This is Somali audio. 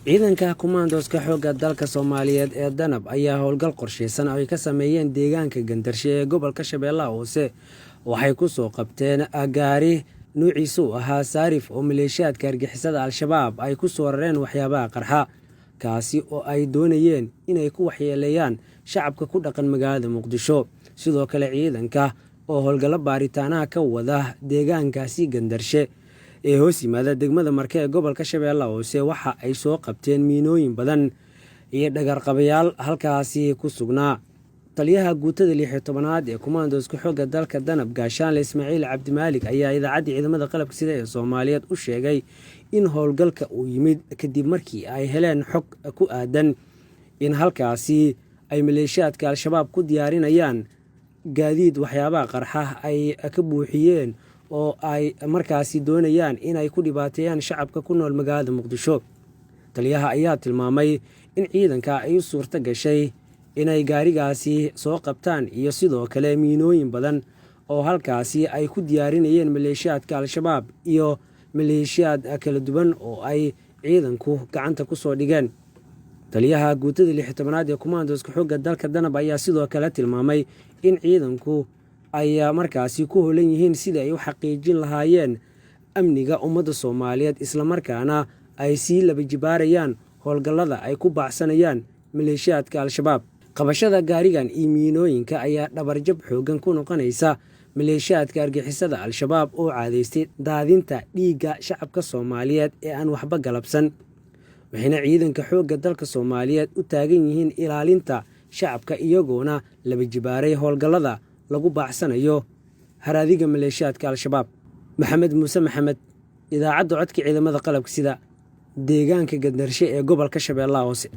Ciidanka kumaandooska xoogga dalka Soomaaliyeed ee Danab ayaa howlgal qorshaysan oo ay ka sameeyeen deegaanka Gandarshe ee gobolka Shabeellaha Hoose waxay ku soo qabteen gaari nuuciisu u ahaa Saarif oo maleeshiyaadka argixisada Al-Shabaab ay ku soo rareen waxyaabaha qarxa, kaasi oo ay doonayeen inay ku waxyeeleeyaan shacabka ku dhaqan magaalada Muqdisho. Sidoo kale ciidanka oo howlgallo baaritaanaha ka wada deegaankaasi Gandarshe ee hoos yimaada degmada Marke ee gobolka Shabeellaha Hoose waxa ay soo qabteen miinooyin badan iyo dhagarqabayaal halkaasi ku sugnaa. Taliyaha guutada 16aad ee kumaandooska xoogga dalka Danab, Gaashaanle Ismaaciil Cabdimaalik, ayaa idaacadda ciidamada qalabka sida ee Soomaaliyeed u sheegay in howlgalka uu yimid kadib markii ay heleen xog ku aadan in halkaasi ay maleeshiyaadka Al-Shabaab ku diyaarinayaan gaadiid waxyaabaha qarxa ay ka buuxiyeen oo ay markaasi doonayaan inay ku dhibaateeyaan shacabka ku nool magaalada Muqdisho. Taliyaha ayaa tilmaamay in ciidanka ay u suurto gashay inay gaarigaasi soo qabtaan iyo sidoo kale miinooyin badan oo halkaasi ay ku diyaarinayeen maleeshiyaadka Al-Shabaab iyo maleeshiyaad kala duwan oo ay ciidanku gacanta ku soo dhigeen. Taliyaha guutada 16aad ee kumaandooska xoogga dalka Danab ayaa sidoo kale tilmaamay in ciidanku ay markaasi ku holan yihiin sidii ay u xaqiijin lahaayeen amniga ummadda Soomaaliyeed, islamarkaana ay sii laba jibaarayaan howlgallada ay ku baacsanayaan maleeshiyaadka Al-Shabaab. Qabashada gaarigan iyo miinooyinka ayaa dhabarjab xooggan ku noqonaysa maleeshiyaadka argixisada Al-Shabaab oo caadaystay daadinta dhiigga shacabka Soomaaliyeed ee aan waxba galabsan, waxayna ciidanka xoogga dalka Soomaaliyeed u taagan yihiin ilaalinta shacabka, iyagoona laba jibaaray howlgallada lagu baacsanayo haraadiga maleeshiyaadka Al-Shabaab. Maxamed Muuse Maxamed, idaacadda codka ciidamada qalabka sida, deegaanka Gandarshe ee gobolka Shabeellaha Hoose.